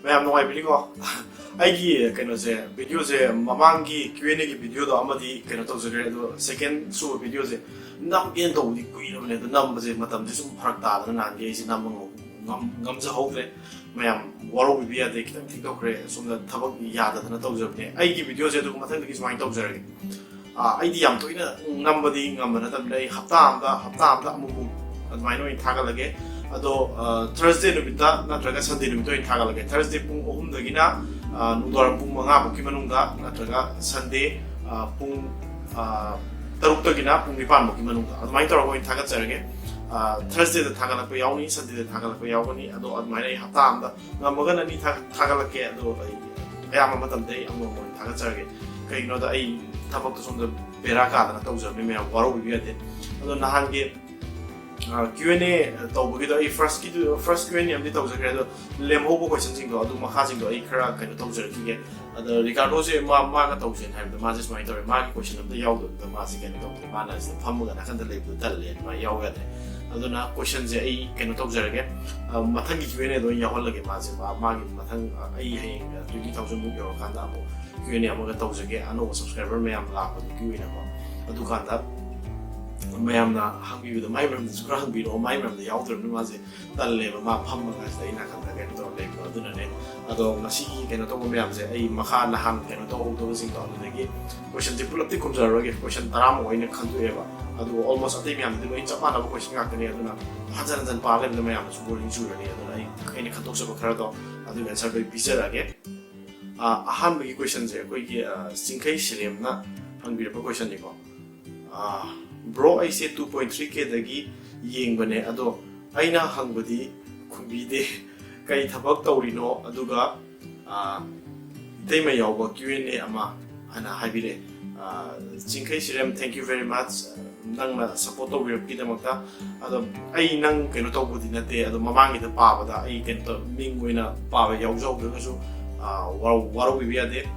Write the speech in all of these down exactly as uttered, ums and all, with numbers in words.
ꯃꯌꯥꯝ ꯅꯨꯡꯉꯥꯏꯕꯤꯔꯤꯀꯣ? ꯑꯩꯒꯤ ꯀꯩꯅꯣꯁꯦ, ꯚꯤꯗꯤꯑꯣꯁꯦ, ꯃꯃꯥꯡꯒꯤ Q and A ꯒꯤ ꯚꯤꯗꯤꯑꯣꯗꯣ ꯑꯃꯗꯤ ꯀꯩꯅꯣ ꯇꯧꯖꯈ꯭ꯔꯦ, ꯑꯗꯣ ꯁꯦꯀꯦꯟ ꯁꯨꯕ ꯚꯤꯗꯤꯑꯣꯁꯦ ꯅꯝꯒꯦꯅ ꯇꯧꯕꯗꯤ ꯀꯨꯏꯔꯕꯅꯦ, ꯑꯗꯣ ꯅꯝꯕꯁꯦ ꯃꯇꯝꯁꯦ ꯁꯨꯝ ꯐꯔꯛ ꯇꯥꯗꯅ ꯅꯍꯥꯟꯒꯤ ꯑꯩꯁꯦ ꯅꯝꯕ ꯉꯝ-, ꯉꯝ-, ꯉꯝꯖꯍꯧꯗ꯭ꯔꯦ꯫ ꯃꯌꯥꯝ ꯋꯥꯔꯧꯕꯤꯕ ꯌꯥꯗꯦ, ꯈꯤꯇꯪ ꯊꯦꯡꯗꯣꯛꯈ꯭ꯔꯦ, ꯁꯣꯝꯗ ꯊꯕꯛ ꯌꯥꯗꯗꯅ ꯇꯧꯖꯕꯅꯦ꯫ ꯑꯩꯒꯤ ꯚꯤꯗꯤꯑꯣꯁꯦ ꯑꯗꯨ ꯃꯊꯪꯗꯒꯤ ꯁꯨꯃꯥꯏꯅ ꯇꯧꯖꯔꯒꯦ꯫ ꯑꯥ, ꯑꯩꯗꯤ ꯌꯥꯝ ꯇꯣꯏꯅ ꯅꯝꯕꯗꯤ ꯉꯝꯕ ꯅꯠꯇꯕꯅꯤꯅ, ꯑꯩ ꯍꯞꯇꯥ ꯑꯃꯗ, ꯍꯞꯇꯥ ꯑꯃꯗ ꯑꯃꯨꯛꯃꯨꯛ ꯑꯗꯨꯃꯥꯏꯅ ꯑꯣꯏꯅ ꯊꯥꯒꯠꯂꯒꯦ꯫ ꯑꯗꯣ, ꯑꯥ, ꯊꯔꯁꯗꯦ ꯅꯨꯃꯤꯠꯇ ꯅꯠꯇ꯭ꯔꯒ ꯁꯟꯗꯦ ꯅꯨꯃꯤꯠꯇ ꯑꯣꯏꯅ ꯊꯥꯒꯠꯂꯒꯦ꯫ ꯊꯔꯁꯗꯦ ꯄꯨꯡ ꯑꯍꯨꯝꯗꯒꯤꯅ, ꯑꯥ, ꯅꯨꯡꯗꯥꯡꯋꯥꯏꯔꯝ ꯄꯨꯡ ꯃꯉꯥ ꯐꯥꯎꯒꯤ ꯃꯅꯨꯡꯗ, ꯅꯠꯇ꯭ꯔꯒ ꯁꯟꯗꯦ, ꯑꯥ, ꯄꯨꯡ, ꯑꯥ, ꯇꯔꯨꯛꯇꯒꯤꯅ ꯄꯨꯡ ꯅꯤꯄꯥꯟ ꯐꯥꯎꯒꯤ ꯃꯅꯨꯡꯗ ꯑꯗꯨꯃꯥꯏꯅ ꯇꯧꯔꯒ ꯑꯣꯏꯅ ꯊꯥꯒꯠꯆꯔꯒꯦ꯫ ꯑꯥ, ꯊꯔꯁꯗꯦꯗ ꯊꯥꯒꯠꯂꯛꯄ ꯌꯥꯎꯅꯤ, ꯁꯟꯗꯦꯗ ꯊꯥꯒꯠꯂꯛꯄ ꯌꯥꯎꯒꯅꯤ꯫ ꯑꯗꯣ ꯑꯗꯨꯃꯥꯏꯅ ꯑꯩ ꯍꯞꯇꯥ ꯑꯃꯗ ꯉꯝꯃꯒꯅ ꯑꯅꯤ ꯊꯥ-, ꯊꯥꯒꯠꯂꯛꯀꯦ꯫ ꯑꯗꯣ ꯑꯩ ꯑꯌꯥꯝꯕ ꯃꯇꯝꯗ ꯑꯩ ꯑꯃꯃꯝ ꯑꯣꯏꯅ ꯊꯥꯒꯠꯆꯔꯒꯦ꯫ ꯀꯩꯒꯤꯅꯣꯗ ꯑꯩ ꯊꯕꯛꯇꯣ ꯁꯣꯝꯗ ꯕꯦꯔꯥ ꯀꯥꯗꯅ ꯇꯧꯖꯕꯅꯤ, ꯃꯌꯥꯝ ꯋꯥꯔꯧꯕꯤꯕ ꯌꯥꯗꯦ꯫ ꯑꯗꯣ ꯅꯍꯥꯟꯒꯤ, ꯑ, Q and A ꯇꯧꯕꯒꯤꯗꯣ ꯑꯩ first ꯀꯤꯗꯨ, first Q and A ꯑꯃꯗꯤ ꯇꯧꯖꯈ꯭ꯔꯦ꯫ ꯑꯗꯣ ꯂꯦꯝꯍꯧꯕ questionꯁꯤꯡꯗꯣ, ꯑꯗꯨ ꯃꯈꯥꯁꯤꯡꯗꯣ ꯑꯩ ꯈꯔ ꯀꯩꯅꯣ ꯇꯧꯖꯔꯛꯈꯤꯒꯦ꯫ ꯑꯗꯣ ꯔꯤꯀꯥꯔꯗꯣꯁꯦ ꯃꯥ, ꯃꯥꯒ ꯇꯧꯁꯦꯅ ꯍꯥꯏꯕꯗ ꯃꯥꯁꯦ ꯁꯨꯃꯥꯏꯅ ꯇꯧꯔꯦ, ꯃꯥꯒꯤ question ꯑꯝꯇ ꯌꯥꯎꯗꯕꯤꯗ ꯃꯥꯁꯦ ꯀꯩꯅꯣ ꯇꯧꯗꯦ, ꯃꯥꯅ ꯁꯤꯗ ꯐꯝꯃꯒ ꯅꯥꯀꯟꯗ ꯂꯩꯕꯗꯣ ꯇꯜꯂꯦꯅ ꯃꯥ ꯌꯥꯎ ꯌꯥꯗ꯭ꯔꯦ꯫ ꯑꯗꯨꯅ questionꯁꯦ ꯑꯩ ꯀꯩꯅꯣ ꯇꯧꯖꯔꯒꯦ, ꯑ, ꯃꯊꯪꯒꯤ Q and Aꯗ ꯑꯣꯏꯅ ꯌꯥꯎꯍꯜꯂꯒꯦ ꯃꯥꯁꯦ꯫ ꯃꯥ, ꯃꯥꯒꯤ ꯃꯊꯪ, ꯑ, ꯑꯩ ꯍꯌꯦꯡ, ꯑ, twenty thousandꯃꯨꯛ ꯌꯧꯔꯀꯥꯟꯗ ꯑꯃꯨꯛ Q and A ꯑꯃꯒ ꯇꯧꯖꯒꯦ, ꯑꯅꯧꯕ subscriber ꯃꯌꯥꯝ ꯂꯥꯛꯄꯗꯨꯒꯤ ꯑꯣꯏꯅꯀꯣ꯫ ꯑꯗꯨꯀꯥꯟꯗ ꯃꯌꯥꯝꯅ ꯍꯪꯕꯤꯕꯗꯣ ꯃꯥꯏ ꯃꯔꯝꯗꯁꯨ ꯈꯔ ꯍꯪꯕꯤꯔꯛꯑꯣ, ꯃꯥꯏ ꯃꯔꯝꯗ ꯌꯥꯎꯗ꯭ꯔꯕꯅꯤꯅ ꯃꯥꯁꯦ ꯇꯜꯂꯦꯕ, ꯃꯥ ꯐꯝꯃꯒ ꯁꯤꯗ ꯑꯩ ꯅꯥꯀꯟꯗ ꯀꯩꯅꯣ ꯇꯧꯔ ꯂꯩꯕꯗꯣ꯫ ꯑꯗꯨꯅꯅꯦ꯫ ꯑꯗꯣ ꯉꯁꯤꯒꯤ ꯀꯩꯅꯣ ꯇꯧꯕ ꯃꯌꯥꯝꯁꯦ ꯑꯩ ꯃꯈꯥ ꯅꯍꯥꯟ ꯀꯩꯅꯣ ꯇꯧꯍꯧꯗꯕꯁꯤꯡꯗꯣ ꯑꯗꯨꯗꯒꯤ questionꯁꯦ ꯄꯨꯂꯞꯇꯤ ꯈꯨꯝꯖꯔꯔꯣꯏꯒꯦ, question ꯇꯔꯥꯃꯨꯛ ꯑꯩꯅ ꯈꯟꯗꯣꯛꯑꯦꯕ꯫ ꯑꯗꯨꯒ almost ꯑꯇꯩ ꯃꯌꯥꯝꯗꯨꯗꯤ ꯂꯣꯏ ꯆꯞ ꯃꯥꯟꯅꯕ question ꯉꯥꯛꯇꯅꯤ꯫ ꯑꯗꯨꯅ ꯍꯟꯖꯟ ꯍꯟꯖꯟ ꯄꯥ ꯂꯩꯕꯗ ꯃꯌꯥꯝꯅꯁꯨ boring ꯆꯨꯔꯅꯤ꯫ ꯑꯗꯨꯅ ꯑꯩ, ꯑꯩꯅ ꯈꯟꯗꯣꯛꯆꯕ ꯈꯔꯗꯣ ꯑꯗꯨꯒꯤ answerꯗꯣ ꯑꯩ ꯄꯤꯖꯔꯛꯑꯒꯦ꯫ ꯑ, ꯑꯍꯥꯟꯕꯒꯤ questionꯁꯦ ꯑꯩꯈꯣꯏꯒꯤ, ꯑ, ꯆꯤꯡꯈꯩ ꯁꯤꯔꯦꯝꯅ ꯍꯪꯕꯤꯔꯛꯄ questionꯅꯤꯀꯣ꯫ ꯑ, "Bro, ꯑꯩꯁꯦ two point three Kꯗꯒꯤ ꯌꯦꯡꯕꯅꯦ, ꯑꯗꯣ ꯑꯩꯅ ꯍꯪꯕꯗꯤ ꯈꯨꯝꯕꯤꯗꯦ꯫ ꯀꯩ ꯊꯕꯛ ꯇꯧꯔꯤꯅꯣ? ꯑꯗꯨꯒ, ꯑ, ꯏꯇꯩꯃ ꯌꯥꯎꯕ Q and A ꯑꯃ" ꯍꯥꯏꯅ ꯍꯥꯏꯕꯤꯔꯛꯑꯦ꯫ ꯑ, ꯆꯤꯡꯈꯩ ꯁꯤꯔꯦꯝ, thank you very much, ꯅꯪꯅ support ꯇꯧꯕꯤꯔꯛꯄꯒꯤꯗꯃꯛꯇ꯫ ꯑꯗꯣ ꯑꯩ ꯅꯪ ꯀꯩꯅꯣ ꯇꯧꯕꯗꯤ ꯅꯠꯇꯦ, ꯑꯗꯣ ꯃꯃꯥꯡꯒꯤꯗ ꯄꯥꯕꯗ ꯑꯩ ꯀꯩꯅꯣ ꯇꯧ-, ꯃꯤꯡ ꯑꯣꯏꯅ ꯄꯥꯕ ꯌꯥꯎꯖꯍꯧꯗ꯭ꯔꯒꯁꯨ, ꯑ, ꯋꯥꯔꯧ-, ꯋꯥꯔꯧꯕꯤꯕ ꯌꯥꯗꯦ꯫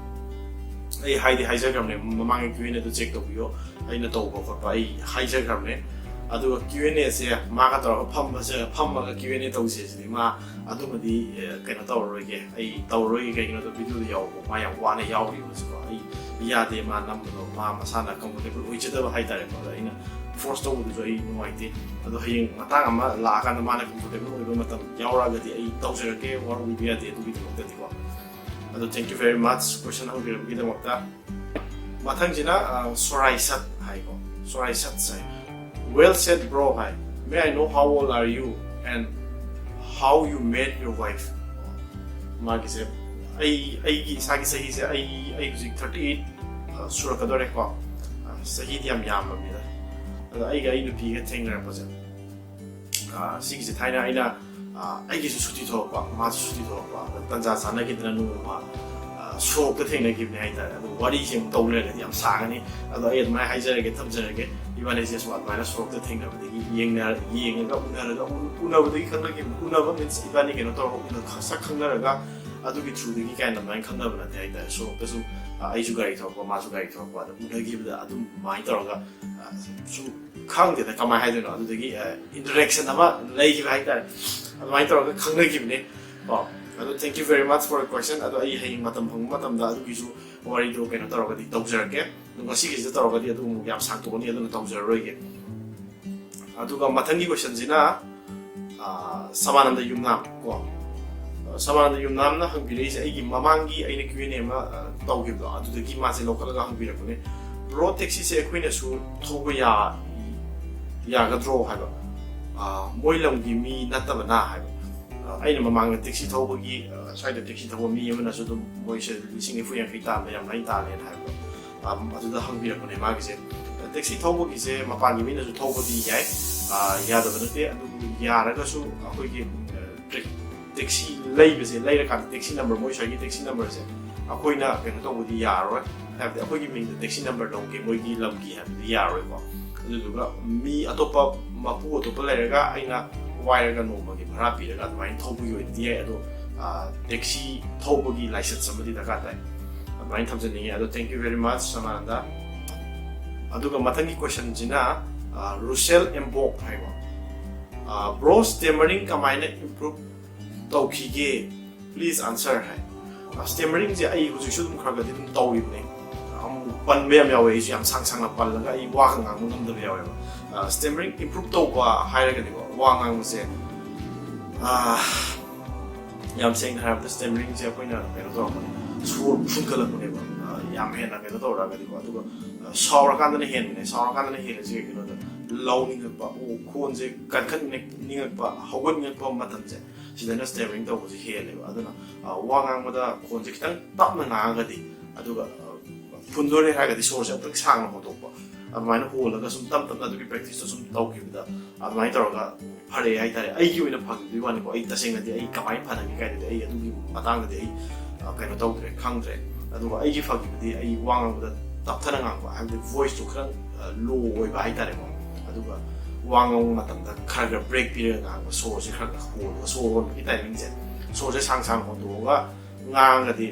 ꯑꯩ ꯍꯥꯏꯗꯤ ꯍꯥꯏꯖꯈ꯭ꯔꯕꯅꯦ ꯃꯃꯥꯡꯒꯤ Q and Aꯗꯨ check ꯇꯧꯕꯤꯌꯣ, ꯑꯩꯅ ꯇꯧꯕ ꯈꯣꯠꯄ ꯑꯩ ꯍꯥꯏꯖꯈ꯭ꯔꯕꯅꯦ꯫ ꯑꯗꯨꯒ Q and A ꯁꯦ ꯃꯥꯒ ꯇꯧꯔꯒ ꯐꯝꯕꯁꯦ, ꯐꯝꯃꯒ Q and A ꯇꯧꯁꯦ ꯁꯤꯗꯤ ꯃꯥ ꯑꯗꯨꯃꯗꯤ, ꯑꯦ, ꯀꯩꯅꯣ ꯇꯧꯔꯔꯣꯏꯒꯦ, ꯑꯩ ꯇꯧꯔꯔꯣꯏꯒꯦ꯫ ꯀꯩꯒꯤꯅꯣꯗ video ꯗ ꯌꯥꯎꯕ ꯃꯥ ꯌꯥꯝ ꯋꯥꯅ ꯌꯥꯎꯔꯤꯕꯁꯤꯀꯣ꯫ ꯑꯩ ꯌꯥꯗꯦ ꯃꯥ ꯅꯝꯕꯗꯣ, ꯃꯥ ꯃꯁꯥꯅ comfortable ꯑꯣꯏꯖꯗꯕ ꯍꯥꯏꯇꯥꯔꯦꯀꯣ꯫ ꯑꯗ ꯑꯩꯅ force ꯇꯧꯕꯗꯨꯁꯨ ꯑꯩ ꯅꯨꯡꯉꯥꯏꯇꯦ꯫ ꯑꯗꯣ ꯍꯌꯦꯡ ꯃꯇꯥꯡ ꯑꯃ ꯂꯥꯛꯑꯀꯥꯟꯗ ꯃꯥꯅ comfortable ꯑꯣꯏꯕ ꯃꯇꯝ ꯌꯥꯎꯔꯛꯑꯒꯗꯤ ꯑꯩ ꯇꯧꯖꯔꯛꯀꯦ, ꯋꯥꯔꯧꯕꯤꯕ ꯌꯥꯗꯦ ꯑꯗꯨꯒꯤꯗꯃꯛꯇꯗꯤꯀꯣ꯫ ꯑꯗꯣ thank you very much question ꯍꯪꯕꯤꯔꯛꯄꯒꯤꯗꯃꯛꯇ꯫ ꯃꯊꯪꯁꯤꯅ, ꯑ, ꯁꯣꯔꯥꯏꯁꯠ ꯍꯥꯏꯀꯣ꯫ ꯁꯣꯔꯥꯏꯁꯠ ꯍꯥꯏ꯫ Well said, bro high. May I know how old are you and how you met your wife? ꯃꯥꯒꯤꯁꯦ, ꯑꯩ, ꯑꯩꯒꯤ ꯏꯁꯥꯒꯤ ꯆꯍꯤꯁꯦ, ꯑꯩ, ꯑꯩ ꯍꯧꯖꯤꯛ thirty eight, ꯑ, ꯁꯨꯔꯛꯀꯗꯣꯔꯦꯀꯣ꯫ ꯑ, ꯆꯍꯤꯗꯤ ꯌꯥꯝ ꯌꯥꯝꯃꯕꯅꯤꯗ꯫ ꯑꯗꯣ ꯑꯩꯒ ꯑꯩ ꯅꯨꯄꯤꯒ ꯊꯦꯡꯅꯔꯛꯄꯁꯦ, ꯑ, ꯁꯤꯒꯤꯁꯦ ꯊꯥꯏꯅ ꯑꯩꯅ, ꯑ, ꯑꯩꯒꯤꯁꯨ ꯁꯨꯇꯤ ꯊꯣꯛꯂꯛꯄ, ꯃꯥꯁꯨ ꯁꯨꯇꯤ ꯊꯣꯛꯂꯛꯄ, ꯑꯗ ꯇꯟꯖꯥ ꯆꯥꯟꯅꯈꯤꯗꯅ ꯅꯣꯡꯃ, ꯑ, ꯁꯣꯔꯣꯛꯇ ꯊꯦꯡꯅꯈꯤꯕꯅꯦ ꯍꯥꯏꯇꯥꯔꯦ꯫ ꯑꯗꯣ ꯋꯥꯔꯤꯁꯦ ꯑꯃꯨꯛ ꯇꯧ ꯂꯩꯔꯒꯗꯤ ꯌꯥꯝ ꯁꯥꯡꯉꯅꯤ꯫ ꯑꯗꯣ ꯑꯩ ꯑꯗꯨꯃꯥꯏꯅ ꯍꯥꯏꯖꯔꯒꯦ, ꯊꯝꯖꯔꯒꯦ꯫ ꯏꯕꯥꯅꯤꯁꯦ ꯁꯨꯝ ꯑꯗꯨꯃꯥꯏꯅ ꯁꯣꯔꯣꯛꯇ ꯊꯦꯡꯅꯕꯗꯒꯤ ꯌꯦꯡꯅ-, ꯌꯦꯡꯉꯒ ꯎꯅꯔꯒ, ꯎ-, ꯎꯅꯕꯗꯒꯤ ꯈꯪꯅꯈꯤꯕ, ꯎꯅꯕ means ꯏꯕꯥꯅꯤ ꯀꯩꯅꯣ ꯇꯧꯔꯒ ꯎꯅ-, ꯁꯛ ꯈꯪꯅꯔꯒ ꯑꯗꯨꯒꯤ through ꯗꯒꯤ ꯀꯥꯏꯅ ꯑꯗꯨꯃꯥꯏꯅ ꯈꯪꯅꯕ ꯅꯠꯇꯦ ꯍꯥꯏꯇꯥꯔꯦ꯫ ꯁꯣꯔꯣꯛꯇꯁꯨ, ꯑ, ꯑꯩꯁꯨ ꯒꯥꯔꯤ ꯊꯧꯔꯛꯄ, ꯃꯥꯁꯨ ꯒꯥꯔꯤ ꯊꯧꯔꯛꯄ, ꯑꯗ ꯎꯅꯈꯤꯕꯗ ꯑꯗꯨꯝ ꯑꯗꯨꯃꯥꯏꯅ ꯇꯧꯔꯒ, ꯑ, ꯁꯨꯝ ꯈꯪꯗꯦꯗ ꯀꯃꯥꯏꯅ ꯍꯥꯏꯗꯣꯏꯅꯣ, ꯑꯗꯨꯗꯒꯤ, ꯑ, interaction ꯑꯃ ꯂꯩꯈꯤꯕ ꯍꯥꯏꯇꯥꯔꯦ꯫ ꯑꯗꯨꯃꯥꯏꯅ ꯇꯧꯔꯒ ꯈꯪꯅꯈꯤꯕꯅꯦ꯫ ꯀꯣ, ꯑꯗꯣ thank you very much for the question꯫ ꯑꯗꯣ ꯑꯩ ꯍꯌꯦꯡ ꯃꯇꯝ ꯐꯪꯕ ꯃꯇꯝꯗ ꯑꯗꯨꯒꯤꯁꯨ ꯋꯥꯔꯤꯗꯣ ꯀꯩꯅꯣ ꯇꯧꯔꯒꯗꯤ ꯇꯧꯖꯔꯛꯀꯦ꯫ ꯑꯗꯣ ꯉꯁꯤꯒꯤꯁꯤꯗ ꯇꯧꯔꯒꯗꯤ ꯑꯗꯨ ꯑꯃꯨꯛ ꯌꯥꯝ ꯁꯥꯡꯇꯣꯛꯑꯅꯤ, ꯑꯗꯨꯅ ꯇꯧꯖꯔꯔꯣꯏꯒꯦ꯫ ꯑꯗꯨꯒ ꯃꯊꯪꯒꯤ question ꯁꯤꯅ, ꯑ, ꯁꯃꯥꯅꯟꯗ ꯌꯨꯝꯅꯥꯝ ꯀꯣ꯫ ꯑ, ꯁꯃꯥꯅꯟꯗ ꯌꯨꯝꯅꯥꯝꯅ ꯍꯪꯕꯤꯔꯛꯏꯁꯦ ꯑꯩꯒꯤ ꯃꯃꯥꯡꯒꯤ ꯑꯩꯅ Q and A ꯑꯃ, ꯑ, ꯇꯧꯈꯤꯕꯗꯣ, ꯑꯗꯨꯗꯒꯤ ꯃꯥꯁꯦ ꯂꯧꯈꯠꯂꯒ ꯍꯪꯕꯤꯔꯛꯄꯅꯦ꯫ Bro, taxi ꯁꯦ ꯑꯩꯈꯣꯏꯅꯁꯨ ꯊꯧꯕ ꯌꯥ-, ꯌꯥꯒꯗ꯭ꯔꯣ ꯍꯥꯏꯕ꯫ ꯑ, ꯃꯣꯏ ꯂꯝꯒꯤ ꯃꯤ ꯅꯠꯇꯕꯅ ꯍꯥꯏꯕ꯫ ꯑ, ꯑꯩꯅ ꯃꯃꯥꯡꯗ taxi ꯊꯧꯕꯒꯤ, ꯑ, ꯁ꯭ꯋꯥꯏꯗ taxi ꯊꯧꯕ ꯃꯤ ꯑꯃꯅꯁꯨ ꯑꯗꯨꯝ ꯃꯣꯏꯁꯦ ꯂꯤꯁꯤꯡ ꯅꯤꯐꯨ ꯌꯥꯡꯈꯩ ꯇꯥꯟꯕ ꯌꯥꯝ ꯂꯥꯏꯅ ꯇꯥꯜꯂꯦꯅ ꯍꯥꯏꯕꯗꯣ꯫ ꯑꯝ, ꯑꯗꯨꯗ ꯍꯪꯕꯤꯔꯛꯄꯅꯦ ꯃꯥꯒꯤꯁꯦ꯫ Taxi ꯊꯧꯕꯒꯤꯁꯦ ꯃꯄꯥꯟꯒꯤ ꯃꯤꯅꯁꯨ ꯊꯧꯕꯗꯤ ꯌꯥꯏ, ꯑ, ꯌꯥꯗꯕ ꯅꯠꯇꯦ꯫ ꯑꯗꯨꯕꯨ ꯌꯥꯔꯒꯁꯨ ꯑꯩꯈꯣꯏꯒꯤ, ꯑ, ꯇ꯭ꯔꯦ-, taxi ꯂꯩꯕꯁꯦ, ꯂꯩꯔꯀꯥꯟꯗ taxi number, ꯃꯣꯏ ꯁ꯭ꯋꯥꯏꯒꯤ taxi number ꯁꯦ ꯑꯩꯈꯣꯏꯅ ꯀꯩꯅꯣ ꯇꯧꯕꯗꯤ ꯌꯥꯔꯔꯣꯏ꯫ ꯍꯥꯏꯕꯗꯤ ꯑꯩꯈꯣꯏꯒꯤ ꯃꯤꯡꯗ taxi number ꯂꯧꯒꯦ ꯃꯣꯏꯒꯤ ꯂꯝꯒꯤ ꯍꯥꯏꯕꯗꯤ ꯌꯥꯔꯔꯣꯏꯀꯣ꯫ ꯑꯗꯨꯗꯨꯒ ꯃꯤ ꯑꯇꯣꯞꯄ, ꯃꯄꯨ ꯑꯇꯣꯞꯄ ꯂꯩꯔꯒ ꯑꯩꯅ ꯋꯥꯏꯔꯒ ꯅꯣꯡꯃꯒꯤ ꯚꯔꯥ ꯄꯤꯔꯒ ꯑꯗꯨꯃꯥꯏꯅ ꯊꯧꯕꯒꯤ ꯑꯣꯏꯅꯗꯤ ꯌꯥꯏ꯫ ꯑꯗꯣ, ꯑ, taxi ꯊꯧꯕꯒꯤ license ꯑꯃꯗꯤ ꯗꯔꯀꯥꯔ ꯇꯥꯏ꯫ ꯑꯗꯨꯃꯥꯏꯅ ꯊꯝꯖꯅꯤꯡꯉꯤ꯫ ꯑꯗꯣ thank you very much, ꯁꯃꯥꯅꯟꯗ꯫ ꯑꯗꯨꯒ ꯃꯊꯪꯒꯤ question ꯁꯤꯅ, ꯔꯨꯁꯦꯜ ꯑꯦꯝꯕꯣꯛ ꯍꯥꯏꯕ꯫ ꯕ꯭ꯔꯣ, ꯁ꯭ꯇꯦꯃꯔꯤꯡ ꯀꯃꯥꯏꯅ ꯏꯝꯄ꯭ꯔꯨꯞ ꯇꯧꯈꯤꯒꯦ? ꯄ꯭ꯂꯤꯖ ꯑꯟꯁꯔ ꯍꯥꯏ꯫ ꯁ꯭ꯇꯦꯃꯔꯤꯡꯁꯦ ꯑꯩ ꯍꯧꯖꯤꯛꯁꯨ ꯑꯗꯨꯝ ꯈꯔ ꯈꯔꯗꯤ ꯑꯗꯨꯝ ꯇꯧꯔꯤꯕꯅꯦ꯫ ꯑꯃꯨꯛ ꯄꯟꯕ ꯌꯥꯝ ꯌꯥꯎꯋꯦ, ꯑꯩꯁꯨ ꯌꯥꯝ ꯁꯥꯡ ꯁꯥꯡꯅ ꯄꯜꯂꯒ ꯑꯩ ꯋꯥꯒ ꯉꯥꯡꯕ ꯉꯝꯗꯕ ꯌꯥꯎꯋꯦꯕ꯫ ꯁ꯭ꯇꯦꯃꯔꯤꯡ ꯏꯝꯄ꯭ꯔꯨꯞ ꯇꯧꯕ ꯍꯥꯏꯔꯒꯗꯤꯀꯣ, ꯋꯥ ꯉꯥꯡꯕꯁꯦ ꯌꯥꯝ ꯁꯦꯡꯅ ꯍꯥꯏꯔꯕꯗ ꯁ꯭ꯇꯦꯃꯔꯤꯡꯁꯦ ꯑꯩꯈꯣꯏꯅ ꯀꯩꯅꯣ ꯇꯧꯔꯛꯄꯅꯦ, ꯁꯣꯔ ꯐꯨꯟꯒꯠꯂꯛꯄꯅꯦꯕ꯫ ꯌꯥꯝ ꯍꯦꯟꯅ ꯀꯩꯅꯣ ꯇꯧꯔꯛꯑꯒꯗꯤꯀꯣ꯫ ꯑꯗꯨꯒ ꯁꯥꯎꯔꯀꯥꯟꯗꯅ ꯍꯦꯟꯕꯅꯦ꯫ ꯁꯥꯎꯔꯀꯥꯟꯗꯅ ꯍꯦꯜꯂꯤꯁꯦ ꯀꯩꯒꯤꯅꯣꯗ, ꯂꯥꯎꯅꯤꯡꯉꯛꯄ, ꯑꯣ, ꯈꯣꯟꯁꯦ ꯀꯟꯈꯠꯅꯤꯡꯉꯛꯄ, ꯍꯧꯒꯠꯅꯤꯡꯉꯛꯄ ꯃꯇꯝꯁꯦ, ꯁꯤꯗꯅ ꯁ꯭ꯇꯦꯃꯔꯤꯡ ꯇꯧꯕꯁꯦ ꯍꯦꯜꯂꯦꯕ꯫ ꯑꯗꯨꯅ ꯋꯥ ꯉꯥꯡꯕꯗ ꯈꯣꯟꯁꯦ ꯈꯤꯇꯪ ꯇꯞꯅ ꯉꯥꯡꯉꯒꯗꯤ, ꯑꯗꯨꯒ ꯐꯨꯟꯗꯣꯔꯦ ꯍꯥꯏꯔꯒꯗꯤ ꯁꯣꯔꯁꯦ ꯑꯃꯨꯛꯇꯪ ꯁꯥꯡꯅ ꯍꯣꯟꯗꯣꯛꯄ, ꯑꯗꯨꯃꯥꯏꯅ ꯍꯣꯜꯂꯒ ꯁꯨꯝ ꯇꯞ ꯇꯞꯅ ꯑꯗꯨꯒꯤ ꯄ꯭ꯔꯦꯛꯇꯤꯁꯇꯣ ꯁꯨꯝ ꯇꯧꯈꯤꯕꯗ ꯑꯗꯨꯃꯥꯏꯅ ꯇꯧꯔꯒ ꯐꯔꯛꯑꯦ ꯍꯥꯏꯇꯥꯔꯦ꯫ ꯑꯩꯒꯤ ꯑꯣꯏꯅ ꯐꯈꯤꯕꯒꯤ ꯋꯥꯅꯤꯀꯣ, ꯑꯩ ꯇꯁꯦꯡꯅꯗꯤ ꯑꯩ ꯀꯃꯥꯏꯅ ꯐꯅꯒꯦ ꯀꯥꯏꯗꯗꯤ ꯑꯩ ꯑꯗꯨꯒꯤ ꯃꯇꯥꯡꯗꯗꯤ ꯑꯩ ꯀꯩꯅꯣ ꯇꯧꯗ꯭ꯔꯦ, ꯈꯪꯗ꯭ꯔꯦ꯫ ꯑꯗꯨꯒ ꯑꯩꯒꯤ ꯐꯈꯤꯕꯗꯤ ꯑꯩ ꯋꯥ ꯉꯥꯡꯕꯗ ꯇꯞꯊꯅ ꯉꯥꯡꯕ, ꯍꯥꯏꯕꯗꯤ ꯚꯣꯏꯁꯇꯣ ꯈꯔ ꯂꯣ ꯑꯣꯏꯕ ꯍꯥꯏꯇꯥꯔꯦꯀꯣ꯫ ꯑꯗꯨꯒ ꯋꯥ ꯉꯥꯡꯕ ꯃꯇꯝꯗ ꯈꯔ ꯈꯔ ꯕ꯭ꯔꯦꯛ ꯄꯤꯔꯒ ꯉꯥꯡꯕ, ꯁꯣꯔꯁꯦ ꯈꯔ ꯈꯔ ꯍꯣꯜꯂꯒ, ꯁꯣꯔ ꯍꯣꯟꯕꯒꯤ ꯇꯥꯏꯃꯤꯡꯁꯦ ꯁꯣꯔꯁꯦ ꯁꯥꯡ ꯁꯥꯡ ꯍꯣꯟꯗꯣꯛꯑꯒ ꯉꯥꯡꯉꯒꯗꯤ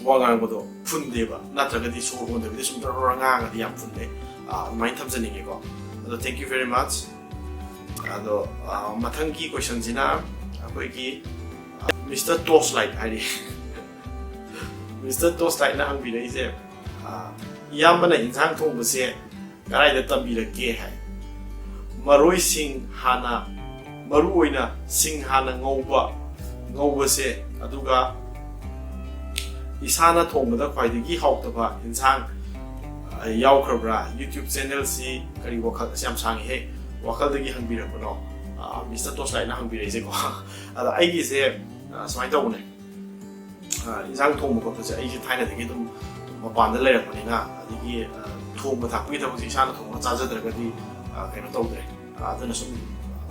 ꯋꯥ ꯉꯥꯡꯕꯗꯣ ꯐꯨꯟꯗꯦꯕ, ꯅꯠꯇ꯭ꯔꯒꯗꯤ ꯁꯣꯔ ꯍꯣꯟꯗꯕꯤꯗ ꯁꯨꯝ ꯇꯧꯔ ꯉꯥꯡꯉꯗꯤ ꯌꯥꯝ ꯐꯨꯟꯗꯦ꯫ ꯑꯗꯨꯃꯥꯏꯅ ꯊꯝꯖꯅꯤꯡꯉꯦꯀꯣ꯫ ꯑꯗꯣ thank you very much꯫ ꯑꯗꯣ ꯃꯊꯪꯒꯤ ꯀꯣꯏꯁꯟꯁꯤꯅ ꯑꯩꯈꯣꯏꯒꯤ ꯃꯤꯁꯇꯔ ꯇꯣꯁ ꯂꯥꯏꯠ ꯍꯥꯏꯔꯤ꯫ ꯃꯤꯁꯇꯔ ꯇꯣꯁ ꯂꯥꯏꯠꯅ ꯍꯪꯕꯤꯔꯛꯏꯁꯦ, ꯏꯌꯥꯝꯕꯅ ꯏꯟꯁꯥꯡ ꯊꯣꯡꯕꯁꯦ ꯀꯗꯥꯏꯗ ꯇꯝꯕꯤꯔꯛꯀꯦ ꯍꯥꯏ꯫ ꯃꯔꯣꯏꯁꯤꯡ ꯍꯥꯟꯅ, ꯃꯔꯨ ꯑꯣꯏꯅ ꯁꯤꯡ ꯍꯥꯟꯅ ꯉꯧꯕ, ꯉꯧꯕꯁꯦ, ꯑꯗꯨꯒ ꯏꯁꯥꯅ ꯊꯣꯡꯕꯗ ꯈ꯭ꯋꯥꯏꯗꯒꯤ ꯍꯥꯎꯇꯕ ꯏꯟꯁꯥꯡ, ꯑ, ꯌꯥꯎꯈ꯭ꯔꯕ꯭ꯔꯥ? YouTube ꯆꯦꯅꯦꯜꯁꯤ ꯀꯔꯤ ꯋꯥꯈꯜ, ꯑꯁ, ꯌꯥꯝ ꯁꯥꯡꯉꯤꯍꯦ, ꯋꯥꯈꯜꯗꯒꯤ ꯍꯪꯕꯤꯔꯛꯄꯅꯣ? ꯑ, ꯃꯤꯁꯇꯔ ꯇꯣꯁ ꯂꯥꯏꯠꯅ ꯍꯪꯕꯤꯔꯛꯏꯁꯦꯀꯣ꯫ ꯑꯗ ꯑꯩꯒꯤꯁꯦ, ꯑ, ꯁꯨꯃꯥꯏꯅ ꯇꯧꯕꯅꯦ꯫ ꯑ, ꯏꯟꯁꯥꯡ ꯊꯣꯡꯕ ꯈꯣꯠꯄꯁꯦ ꯑꯩꯁꯦ ꯊꯥꯏꯅꯗꯒꯤ ꯑꯗꯨꯝ ꯃꯄꯥꯟꯗ ꯂꯩꯔꯛꯄꯅꯤꯅ, ꯑꯗꯒꯤ, ꯑ, ꯊꯣꯡꯕ ꯊꯥꯛꯄꯒꯤ ꯊꯕꯛꯁꯦ ꯏꯁꯥꯅ ꯊꯣꯡꯉꯒ ꯆꯥꯖꯗ꯭ꯔꯒꯗꯤ, ꯑ, ꯀꯩꯅꯣ ꯇꯧꯗ꯭ꯔꯦ꯫ ꯑ, ꯑꯗꯨꯅ ꯁꯨꯝ,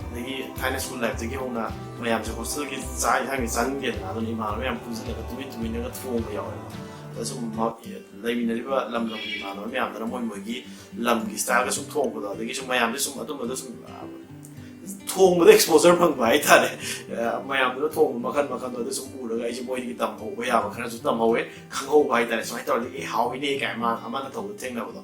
ꯑꯗꯒꯤ ꯊꯥꯏꯅ ꯁ꯭ꯀꯨꯜ ꯂꯥꯏꯐꯇꯒꯤ ꯍꯧꯅ ꯃꯌꯥꯝꯁꯦ ꯍꯣꯁꯇꯦꯜꯒꯤ ꯆꯥꯛ ꯏꯟꯁꯥꯡꯁꯦ ꯆꯥꯅꯤꯡꯗꯦꯗꯅ, ꯑꯗꯨꯅ ꯏꯃꯥꯟꯅꯕ ꯃꯌꯥꯝ ꯄꯨꯟꯁꯤꯜꯂꯒ ꯇꯨꯃꯤꯟ ꯇꯨꯃꯤꯟꯅꯒ ꯊꯣꯡꯕ ꯌꯥꯎꯋꯦꯕ꯫ ꯑꯗ ꯁꯨꯝ ꯃ-, ꯂꯩꯃꯤꯟꯅꯔꯤꯕ ꯂꯝ ꯂꯝꯒꯤ ꯏꯃꯥꯟꯅꯕ ꯃꯌꯥꯝꯗꯨꯅ ꯃꯣꯏ ꯃꯣꯏꯒꯤ ꯂꯝꯒꯤ ꯁ꯭ꯇꯥꯏꯜꯒ ꯁꯨꯝ ꯊꯣꯡꯕꯗꯣ, ꯑꯗꯒꯤ ꯁꯨꯝ ꯃꯌꯥꯝꯁꯦ ꯁꯨꯝ ꯑꯗꯨꯝꯕꯗ ꯁꯨꯝ, ꯑ, ꯊꯣꯡꯕꯗ ꯑꯦꯛꯁꯄꯣꯖꯔ ꯐꯪꯕ ꯍꯥꯏꯇꯥꯔꯦ꯫ ꯑ, ꯃꯌꯥꯝꯗꯨꯅ ꯊꯣꯡꯕ ꯃꯈꯜ ꯃꯈꯜꯗꯣ ꯑꯗꯨ ꯁꯨꯝ ꯎꯔꯒ ꯑꯩꯁꯦ ꯃꯣꯏꯗꯒꯤ ꯇꯝꯍꯧꯕ ꯌꯥꯕ ꯈꯔꯁꯨ ꯇꯝꯍꯧꯋꯦ, ꯈꯪꯍꯧꯕ ꯍꯥꯏꯇꯥꯔꯦ꯫ ꯁꯨꯃꯥꯏꯅ ꯇꯧꯔꯗꯤ, "ꯑꯦ, ꯍꯥꯎꯏꯅꯦ" ꯀꯥꯏ ꯑꯃ-, ꯑꯃꯅ ꯇꯧꯕꯗ ꯊꯦꯡꯅꯕꯗꯣ꯫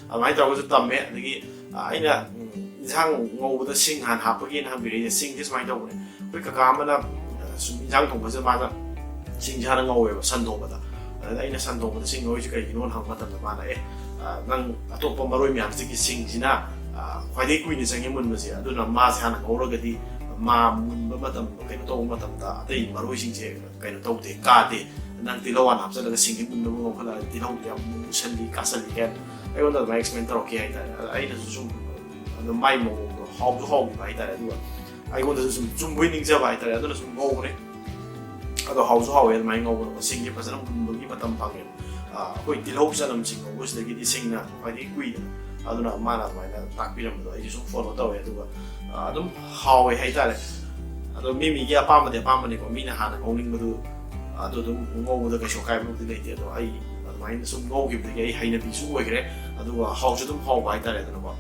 ꯑꯗꯨꯃꯥꯏꯅ ꯇꯧꯔꯒꯁꯨ ꯇꯝꯃꯦ꯫ ꯑꯗꯒꯤ ꯑ, ꯑꯩꯅ ꯎꯝ, ꯏꯟꯁꯥꯡ ꯉꯧꯕꯗ ꯁꯤꯡ ꯍꯥꯟꯅ ꯍꯥꯞꯄꯒꯤꯅ ꯍꯪꯕꯤꯔꯛꯏꯁꯦ꯫ ꯁꯤꯡꯁꯦ ꯁꯨꯃꯥꯏꯅ ꯇꯧꯕꯅꯦ, ꯑꯩꯈꯣꯏ ꯀꯀꯥ ꯑꯃꯅ ꯑ, ꯁꯨꯝ ꯏꯟꯁꯥꯡ ꯊꯣꯡꯕꯁꯤꯗ ꯃꯥꯅ ꯁꯤꯡꯁꯦ ꯍꯥꯟꯅ ꯉꯧꯋꯦꯕ ꯁꯟ ꯊꯣꯡꯕꯗ꯫ ꯑꯗꯨꯗ ꯑꯩꯅ ꯁꯟ ꯊꯣꯡꯕꯗ ꯁꯤꯡ ꯉꯧꯔꯤꯁꯦ ꯀꯩꯒꯤꯅꯣꯅ ꯍꯪꯕ ꯃꯇꯝꯗ ꯃꯥꯅ ꯑꯦ ꯑ, ꯅꯪ ꯑꯇꯣꯞꯄ ꯃꯔꯣꯏ ꯃꯌꯥꯝꯁꯤꯗꯒꯤ ꯁꯤꯡꯁꯤꯅ ꯑ, ꯈ꯭ꯋꯥꯏꯗꯒꯤ ꯀꯨꯏꯅ ꯆꯪꯉꯦ ꯃꯨꯟꯕꯁꯦ, ꯑꯗꯨꯅ ꯃꯥꯁꯦ ꯍꯥꯟꯅ ꯉꯧꯔꯒꯗꯤ ꯃꯥ ꯃꯨꯟꯕ ꯃꯇꯝꯗ, ꯀꯩꯅꯣ ꯇꯧꯕ ꯃꯇꯝꯗ ꯑꯇꯩ ꯃꯔꯣꯏꯁꯤꯡꯁꯦ ꯀꯩꯅꯣ ꯇꯧꯗꯦ, ꯀꯥꯗꯦ꯫ ꯅꯪ ꯇꯤꯜꯍꯧ ꯍꯥꯟꯅ ꯍꯥꯞꯆꯤꯜꯂꯒ ꯁꯤꯡꯁꯤ ꯃꯨꯟꯅꯕ ꯉꯧꯈꯠꯂꯛꯑꯗꯤ ꯇꯤꯜꯍꯧꯗꯤ ꯌꯥꯝ ꯃꯨꯁꯜꯂꯤ, ꯀꯥꯁꯜꯂꯤ ꯀꯥꯏꯅ ꯑꯩꯉꯣꯟꯗ ꯑꯗꯨꯃꯥꯏꯅ ꯑꯦꯛꯁꯄ꯭ꯂꯦꯟ ꯇꯧꯔꯛꯈꯤ ꯍꯥꯏꯇꯥꯔꯦ꯫ ꯑꯗ ꯑꯩꯅꯁꯨ ꯁꯨꯝ ꯑꯗꯨꯝ ꯃꯥꯏ ꯃꯑꯣꯡꯗꯣ ꯍꯥꯎꯁꯨ ꯍꯥꯎꯈꯤꯕ ꯍꯥꯏꯇꯥꯔꯦ꯫ ꯑꯗꯨꯒ ꯑꯩꯉꯣꯟꯗꯁꯨ ꯁꯨꯝ ꯆꯨꯝꯕꯣꯏ ꯅꯤꯡꯖꯕ ꯍꯥꯏꯇꯥꯔꯦ꯫ ꯑꯗꯨꯅ ꯁꯨꯝ ꯉꯧꯕꯅꯦ꯫ ꯑꯗꯣ ꯍꯥꯎꯁꯨ ꯍꯥꯎꯋꯦ ꯑꯗꯨꯃꯥꯏꯅ ꯉꯧꯕꯗꯣ, ꯁꯤꯡꯁꯦ ꯐꯖꯅ ꯃꯨꯟꯕꯒꯤ ꯃꯇꯝ ꯐꯪꯉꯦ꯫ ꯑ, ꯑꯩꯈꯣꯏ ꯇꯤꯜꯍꯧ ꯆꯅꯝꯁꯤꯡ ꯉꯧꯕꯁꯤꯗꯒꯤꯗꯤ ꯁꯤꯡꯅ ꯈ꯭ꯋꯥꯏꯗꯒꯤ ꯀꯨꯏꯗꯅ꯫ ꯑꯗꯨꯅ ꯃꯥꯅ ꯑꯗꯨꯃꯥꯏꯅ ꯇꯥꯛꯄꯤꯔꯝꯕꯗꯣ ꯑꯩꯁꯨ ꯁꯨꯝ ꯐꯣꯂꯣ ꯇꯧꯋꯦ꯫ ꯑꯗꯨꯒ ꯑ, ꯑꯗꯨꯝ ꯍꯥꯎꯋꯦ ꯍꯥꯏꯇꯥꯔꯦ꯫ ꯑꯗꯣ ꯃꯤ ꯃꯤꯒꯤ ꯑꯄꯥꯝꯕꯗꯤ ꯑꯄꯥꯝꯕꯅꯤꯀꯣ, ꯃꯤꯅ ꯍꯥꯟꯅ ꯉꯧꯅꯤꯡꯕꯗꯨ ꯑꯗꯨ ꯑꯗꯨꯝ ꯉꯧꯕꯗ ꯀꯩꯁꯨ ꯑꯀꯥꯏꯕꯕꯨꯗꯤ ꯂꯩꯇꯦ꯫ ꯑꯗꯣ ꯑꯩ ꯑꯗꯨꯃꯥꯏꯅ ꯁꯨꯝ ꯉꯧꯈꯤꯕꯗꯒꯤ ꯑꯩ ꯍꯩꯅꯕꯤꯁꯨ ꯑꯣꯏꯈ꯭ꯔꯦ, ꯑꯗꯨꯒ ꯍꯥꯎꯁꯨ ꯑꯗꯨꯝ ꯍꯥꯎꯕ ꯍꯥꯏꯇꯥꯔꯦ꯫ ꯑꯗꯨꯅꯀꯣ,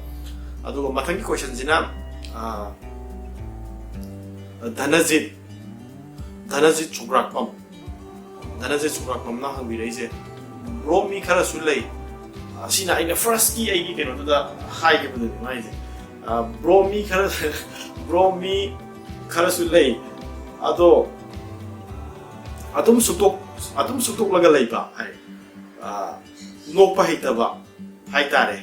ꯑꯗꯨꯒ ꯃꯊꯪꯒꯤ ꯀꯣꯏꯁꯟꯁꯤꯅ ꯑ, ꯙꯅꯖꯤꯠ, ꯙꯅꯖꯤꯠ ꯁꯨꯒ꯭ꯔꯥꯛꯄꯝ, ꯙꯅꯖꯤꯠ ꯁꯨꯒ꯭ꯔꯥꯛꯄꯝꯅ ꯍꯪꯕꯤꯔꯛꯏꯁꯦ, ꯕ꯭ꯔꯣ, ꯃꯤ ꯈꯔꯁꯨ ꯂꯩ, ꯑꯁꯤꯅ ꯑꯩꯅ ꯐꯥꯔꯁꯀꯤ ꯑꯩꯒꯤ ꯀꯩꯅꯣꯗꯨꯗ ꯍꯥꯏꯈꯤꯕꯗꯨꯅꯤ ꯃꯥꯏꯁꯦ꯫ ꯑ, ꯕ꯭ꯔꯣ, ꯃꯤ ꯈꯔ ꯕ꯭ꯔꯣ, ꯃꯤ ꯈꯔꯁꯨ ꯂꯩ, ꯑꯗꯣ ꯑꯗꯨꯝ ꯁꯨꯛꯇꯣꯛ ꯑꯗꯨꯝ ꯁꯨꯛꯇꯣꯛꯂꯒ ꯂꯩꯕ ꯍꯥꯏ, ꯑ, ꯅꯣꯛꯄ ꯍꯩꯇꯕ ꯍꯥꯏꯇꯥꯔꯦ꯫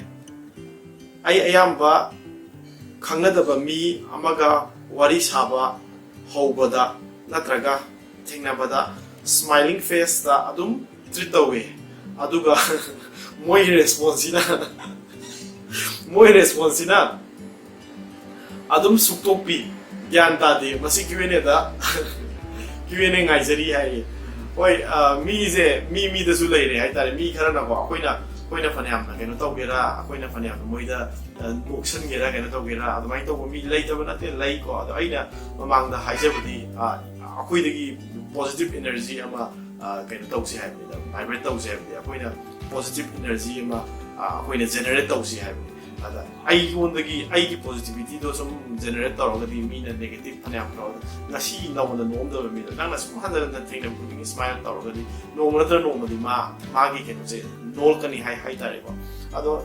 ꯑꯩ ꯑꯌꯥꯝꯕ ꯈꯪꯅꯗꯕ ꯃꯤ ꯑꯃꯒ ꯋꯥꯔꯤ ꯁꯥꯕ ꯍꯧꯕꯗ ꯅꯠꯇ꯭ꯔꯒ ꯊꯦꯡꯅꯕꯗ ꯁ꯭ꯃꯥꯏꯂꯤꯡ ꯐꯦꯁꯇ ꯑꯗꯨꯝ ꯇ꯭ꯔꯤꯠ ꯇꯧꯋꯦ, ꯑꯗꯨꯒ ꯃꯣꯏꯒꯤ ꯔꯦꯁꯄꯣꯟꯁꯁꯤꯅ ꯃꯣꯏ ꯔꯦꯁꯄꯣꯟꯁꯁꯤꯅ ꯑꯗꯨꯝ ꯁꯨꯛꯇꯣꯛꯄꯤ꯫ ꯒ꯭ꯌꯥꯟ ꯇꯥꯗꯦ꯫ ꯃꯁꯤ ꯀ꯭ꯌꯨ ꯑꯦꯟ ꯑꯦꯗ ꯀ꯭ꯌꯨ ꯑꯦꯟ ꯑꯦ ꯉꯥꯏꯖꯔꯤ ꯍꯥꯏꯌꯦ꯫ ꯍꯣꯏ, ꯑ, ꯃꯤꯁꯦ ꯃꯤ ꯃꯤꯗꯁꯨ ꯂꯩꯔꯦ ꯍꯥꯏꯇꯥꯔꯦ꯫ ꯃꯤ ꯈꯔꯅꯀꯣ, ꯑꯩꯈꯣꯏꯅ ꯑꯩꯈꯣꯏꯅ ꯐꯅꯌꯥꯝꯅ ꯀꯩꯅꯣ ꯇꯧꯒꯦꯔꯥ, ꯑꯩꯈꯣꯏꯅ ꯐꯅꯌꯥꯝꯅ ꯃꯣꯏꯗ ꯑ, ꯅꯣꯛꯁꯟꯒꯦꯔꯥ, ꯀꯩꯅꯣ ꯇꯧꯒꯦꯔꯥ, ꯑꯗꯨꯃꯥꯏꯅ ꯇꯧꯕ ꯃꯤ ꯂꯩꯇꯕ ꯅꯠꯇꯦ, ꯂꯩꯀꯣ꯫ ꯑꯗꯣ ꯑꯩꯅ ꯃꯃꯥꯡꯗ ꯍꯥꯏꯖꯕꯗꯤ, ꯑ, ꯑꯩꯈꯣꯏꯗꯒꯤ ꯄꯣꯖꯤꯇꯤꯚ ꯏꯅꯔꯖꯤ ꯑꯃ, ꯑ, ꯀꯩꯅꯣ ꯇꯧꯁꯤ ꯍꯥꯏꯕꯅꯤꯗ, ꯚꯥꯏꯕ꯭ꯔꯦꯠ ꯇꯧꯁꯤ ꯍꯥꯏꯕꯗꯤ, ꯑꯩꯈꯣꯏꯅ ꯄꯣꯖꯤꯇꯤꯚ ꯏꯅꯔꯖꯤ ꯑꯃ, ꯑ, ꯑꯩꯈꯣꯏꯅ ꯖꯦꯅꯦꯔꯦꯠ ꯇꯧꯁꯤ ꯍꯥꯏꯕꯅꯤ꯫ ꯑꯗ ꯑꯩꯉꯣꯟꯗꯒꯤ, ꯑꯩꯒꯤ ꯄꯣꯖꯤꯇꯤꯚꯤꯇꯤꯗꯣ ꯁꯨꯝ ꯖꯦꯅꯦꯔꯦꯠ ꯇꯧꯔꯒꯗꯤ, ꯃꯤꯅ ꯅꯦꯒꯦꯇꯤꯚ ꯐꯅꯌꯥꯝ ꯇꯧꯔꯒ, ꯉꯁꯤ ꯅꯉꯣꯟꯗ ꯅꯣꯛꯑꯝꯗꯕ ꯃꯤꯗꯣ ꯅꯪꯅ ꯁꯨꯝ ꯍꯟꯖꯤꯟ ꯍꯟꯖꯤꯟ ꯊꯦꯡꯅꯕ ꯈꯨꯗꯤꯡꯒꯤ ꯁ꯭ꯃꯥꯏꯜ ꯇꯧꯔꯒꯗꯤ, ꯅꯣꯡꯃ ꯅꯠꯇ꯭ꯔꯒ ꯅꯣꯡꯃꯗꯤ ꯃꯥ, ꯃꯥꯒꯤ ꯀꯩꯅꯣꯁꯦ ꯅꯣꯜꯂꯛꯀꯅꯤ ꯍꯥꯏ, ꯍꯥꯏꯇꯥꯔꯦꯀꯣ꯫ ꯑꯗꯣ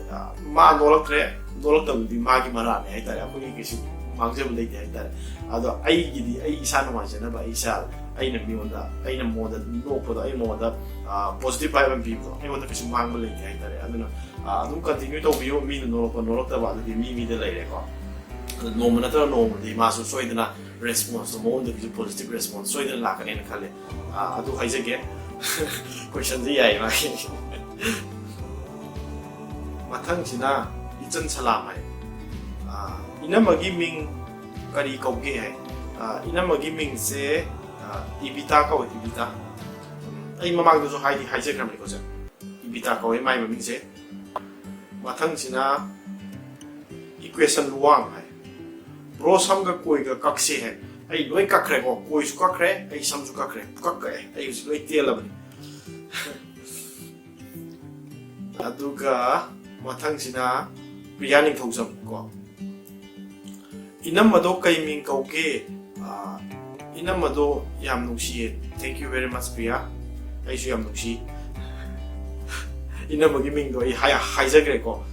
ꯃꯥ ꯅꯣꯛꯂꯛꯇ꯭ꯔꯦ꯫ ꯅꯣꯛꯂꯛꯇꯕꯗꯨꯗꯤ ꯃꯥꯒꯤ ꯃꯔꯥꯜꯅꯦ ꯍꯥꯏꯇꯥꯔꯦ, ꯑꯩꯈꯣꯏꯒꯤ ꯀꯩꯁꯨ ꯃꯥꯡꯖꯕ ꯂꯩꯇꯦ ꯍꯥꯏꯇꯥꯔꯦ꯫ ꯑꯗꯣ ꯑꯩꯒꯤꯗꯤ ꯑꯩ ꯏꯁꯥ ꯅꯨꯡꯉꯥꯏꯖꯅꯕ, ꯑꯩ ꯏꯁꯥ, ꯑꯩꯅ ꯃꯤꯉꯣꯟꯗ, ꯑꯩꯅ ꯃꯉꯣꯟꯗ ꯅꯣꯛꯄꯗꯣ, ꯑꯩ ꯃꯉꯣꯟꯗ positive vibe ꯑꯃ ꯄꯤꯕꯗꯣ, ꯑꯩꯉꯣꯟꯗ ꯀꯩꯁꯨ ꯃꯥꯡꯕ ꯂꯩꯇꯦ ꯍꯥꯏꯇꯥꯔꯦ꯫ ꯑꯗꯨꯅ ꯑꯗꯨꯝ continue ꯇꯧꯕꯤꯌꯨ꯫ ꯃꯤꯅ ꯅꯣꯛꯂꯛꯄ ꯅꯣꯛꯂꯛꯇꯕ ꯑꯗꯨꯗꯤ ꯃꯤ ꯃꯤꯗ ꯂꯩꯔꯦꯀꯣ꯫ ꯑꯗꯣ ꯅꯣꯡꯃ ꯅꯠꯇ꯭ꯔꯒ ꯅꯣꯡꯃꯗꯤ ꯃꯥꯁꯨ ꯁꯣꯏꯗꯅ responseꯇꯣ, ꯃꯉꯣꯟꯗꯒꯤꯁꯨ positive response ꯁꯣꯏꯗꯅ ꯂꯥꯛꯀꯅꯦꯅ ꯈꯜꯂꯦ꯫ ꯑꯗꯨ ꯍꯥꯏꯖꯒꯦ꯫ Questionꯁꯦ ꯌꯥꯏ ꯃꯥꯒꯤ꯫ ꯃꯊꯪꯁꯤꯅ ꯏꯆꯟ ꯁꯂꯥꯝ ꯍꯥꯏ꯫ ꯏꯅꯝꯃꯒꯤ ꯃꯤꯡ ꯀꯔꯤ ꯀꯧꯒꯦ ꯍꯥꯏ꯫ ꯏꯅꯝꯃꯒꯤ ꯃꯤꯡꯁꯦ ꯏꯕꯤꯇꯥ ꯀꯧꯏ, ꯏꯕꯤꯇꯥ꯫ ꯑꯩ ꯃꯃꯥꯡꯗꯁꯨ ꯍꯥꯏꯗꯤ ꯍꯥꯏꯖꯈ꯭ꯔꯕꯅꯤꯀꯣ ꯁꯦ, ꯏꯕꯤꯇꯥ ꯀꯧꯏ ꯃꯥꯏ ꯃꯃꯤꯡꯁꯦ꯫ ꯃꯊꯪꯁꯤꯅ ꯏꯀ꯭ꯋꯦꯁꯟ ꯂꯨꯋꯥꯡ ꯍꯥꯏ꯫ ꯕ꯭ꯔꯣ, ꯁꯝꯒ ꯀꯣꯏꯒ ꯀꯛꯁꯦ ꯍꯥꯏ꯫ ꯑꯩ ꯂꯣꯏ ꯀꯛꯈ꯭ꯔꯦꯀꯣ, ꯀꯣꯏꯁꯨ ꯀꯛꯈ꯭ꯔꯦ, ꯑꯩ ꯁꯝꯁꯨ ꯀꯛꯈ꯭ꯔꯦ, ꯄꯨꯀꯛ ꯀꯛꯑꯦ, ꯑꯩ ꯍꯧꯖꯤꯛ ꯂꯣꯏ ꯇꯦꯜꯂꯕꯅꯤ꯫ ꯑꯗꯨꯒ ꯃꯊꯪꯁꯤꯅ ꯄ꯭ꯔꯤꯌꯥ ꯅꯤꯡꯊꯧꯖꯝ ꯀꯣ꯫ ꯏꯅꯝꯃꯗꯣ ꯀꯩ ꯃꯤꯡ ꯀꯧꯒꯦ? ꯏꯅꯝꯃꯗꯣ ꯌꯥꯝ ꯅꯨꯡꯁꯤꯌꯦ꯫ Thank you very much, Priya. ꯑꯩꯁꯨ ꯌꯥꯝ ꯅꯨꯡꯁꯤ꯫ ꯏꯅꯝꯃꯒꯤ ꯃꯤꯡꯗꯣ ꯑꯩ ꯍꯥꯏꯖꯈ꯭ꯔꯦꯀꯣ꯫